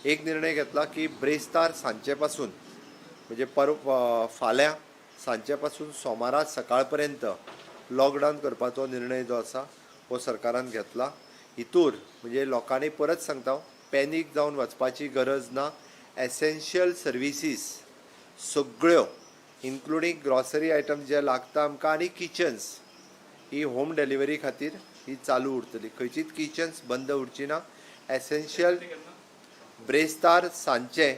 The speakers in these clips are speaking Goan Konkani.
एक निर्णय घेतला की ब्रेस्तार सांजचे पासून, म्हणजे पर फाल्यां सांजचे पासून सोमारा सकाळ पर्यंत लॉकडावन करपाचो निर्णय जो आसा हो सरकारान घेतला. हितूर म्हणजे लोकांनी, परत सांगता हांव, पॅनीक जावन वचपाची गरज ना. एसेन्शियल सर्विसीस सगळ्यो, इन्क्लुडींग ग्रॉसरी आयटम जे लागता आमकां आनी किचन्स, ही होम डिलिव्हरी खातीर ही चालू उरतली. खंयचीच किचन्स बंद उरची ना. एसेन्शियल ब्रेस्तार सांजचे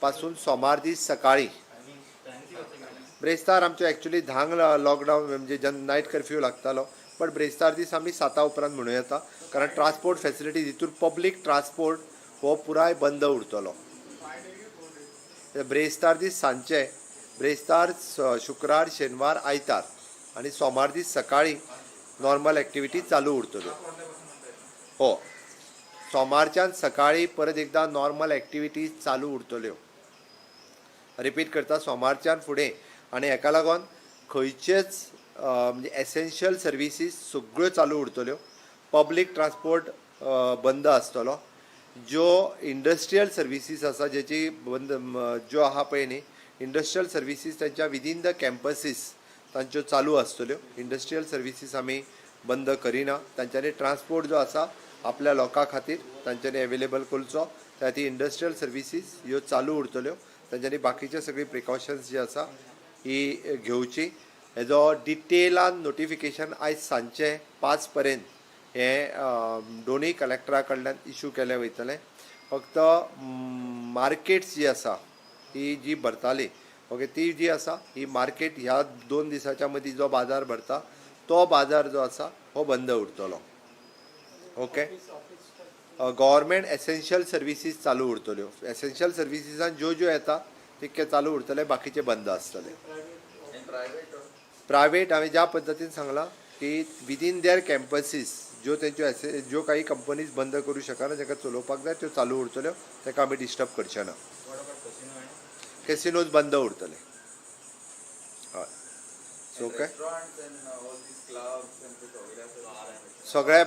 पासून सोमार दीस सकाळी. ब्रेस्तार आमचो एक्चुली 10क लॉकडावन, म्हणजे जन नायट कर्फ्यू लागतालो, बट ब्रेस्तार दीस आमी 7 उपरांत म्हणूं येता, कारण ट्रान्सपोर्ट फेसिलिटीज हितूर पब्लीक ट्रान्सपोर्ट हो पुराय बंद उरतलो. ब्रेस्तार दीस सांजचे, ब्रेस्तार, शुक्रार, शेनवार, आयतार आनी सोमार दीस सकाळी नॉर्मल एक्टिविटी चालू उरतल्यो. हो, सोमारच्यान सकाळी परत एकदां नॉर्मल एक्टिविटीज चालू उरतल्यो. रिपीट करता, सोमारच्यान फुडें. आनी हेका लागून खंयचेच म्हणजे एसेन्शियल सर्विसीस सगळ्यो चालू उरतल्यो. पब्लीक ट्रान्सपोर्ट बंद आसतलो. ज्यो इंडस्ट्रियल सर्विसीस आसा, जेची बंद ज्यो आहा पळय न्ही इंडस्ट्रियल सर्विसीस, तांच्या विदीन the campuses तांच्यो चालू आसतल्यो. इंडस्ट्रियल सर्विसीस आमी बंद करिना. तांच्यांनी ट्रान्सपोर्ट जो आसा आपल्या लोकां खातीर तांच्यांनी एवेलेबल करचो. त्या खातीर इंडस्ट्रियल सर्विसीस ह्यो चालू उरतल्यो. तांच्यांनी बाकीचे सगळी प्रिकॉशन्स जी आसा ही घेवची. हेजो डिटेलान नोटिफिकेशन आयज सांजचे 5 पर्यंत हें दोनूय कलेक्टरा कडल्यान इशू केलें वयतलें. फक्त मार्केट्स जी आसा ही जी भरताली, ओके, ती जी आसा ही मार्केट ह्या 2 दिसाच्या मदीं जो बाजार भरता तो बाजार जो आसा हो बंद उरतलो. ओके, गव्हर्मेंट एसेन्शियल सर्विसीस चालू उरतल्यो. एसेन्शियल सर्विसीसान ज्यो ज्यो येता तितके चालू उरतले, बाकीचे बंद आसतले. प्रायवेट हांवें ज्या पद्दतीन सांगलां की विदीन there campuses ज्यो तेंच्यो ज्यो काही कंपनीज बंद करूं शकना, तांकां चलोवपाक जाय, त्यो चालू उरतल्यो. ताका आमी डिस्टर्ब करचे ना. कॅसिनोज बंद उरतले. हय, so okay. Restaurants and all these clubs and ते सगळे आसा. सगळे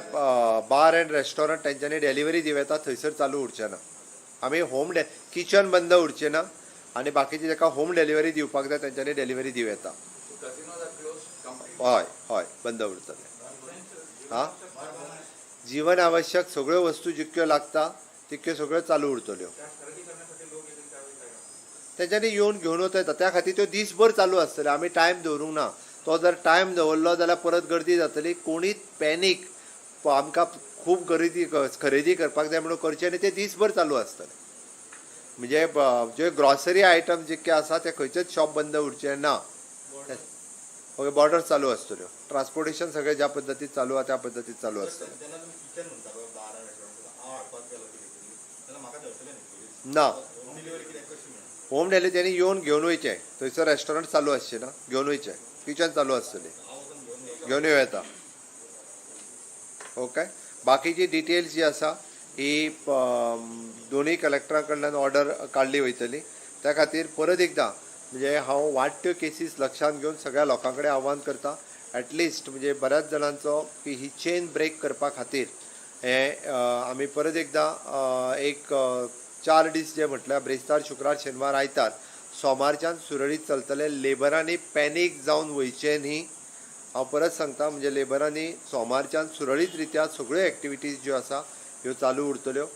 बार अँड रेस्टॉरंट तेंच्यांनी डिलिव्हरी दिवं येता, थंयसर चालू उरचे ना. आमी होम डे किचन बंद उरचें ना आनी बाकीचे जाका होम डिलिव्हरी दिवपाक जाय तेंच्यांनी डिलिव्हरी दिवं येता. So casinos are closed completely. हय हय, बंद उरतले. हा, जीवन आवश्यक सगळ्यो वस्तू जितक्यो लागता तितक्यो सगळ्यो चालू उरतल्यो. तेंच्यांनी येवन घेवन वता येता. त्या खातीर त्यो दीसभर चालू आसतले. आमी टायम दवरूंक ना. तो जर टायम दवरलो जाल्यार परत गर्दी जातली. कोणीच पॅनीक, आमकां खूब गर्दी, खरेदी करपाक जाय म्हणून करचें न्ही. ते दीसभर चालू आसतले. म्हणजे जे ग्रॉसरी आयटम जितके आसा ते खंयचेच शॉप बंद उरचे ना. ओके, बॉर्डर चालू आसतल्यो. ट्रान्सपोर्टेशन सगळें ज्या पद्दतीन चालू आहा त्या पद्दतीन चालू आसतलें. जेन्ना तुमी किचन म्हणटा पळय, बार आनी रेस्टॉरंट, हांव हाडपाक गेलो कितें तरी जाल्यार म्हाका मेळटलें न्ही पुलीस? ना. होम डिलिव्हरी कितें कशी मेळटा? होम डिलिव्हरी तेणी येवन घेवन वयचें. थंयसर रेस्टॉरंट चालू आसचें ना, घेवन वयचें. किचन चालू आसतली. हांव वचून घेवन घेवन येवं येता. ओके, बाकीची डिटेल्स जी आसा ही दोनूय कलेक्टरा कडल्यान ऑर्डर काडली वयतली. त्या खातीर परत एकदां म्हणजे हांव वाडट्यो केसीस लक्षांत घेवन सगळ्या लोकां कडेन आव्हान करता, एटलिस्ट म्हणजे बऱ्याच जाणांचो की ही चेन ब्रेक करपा खातीर हें आमी परत एकदां एक 4 दीस जे म्हटल्यार ब्रेस्तार, शुक्रार, शेनवार, आयतार, सोमारच्यान सुरळीत चलतले. लेबरांनी पॅनीक जावन वयचें न्ही. हांव परत सांगता, म्हणजे लेबरांनी सोमारच्यान सुरळीत रित्या सगळ्यो एक्टिविटीज ज्यो आसा ह्यो चालू उरतल्यो.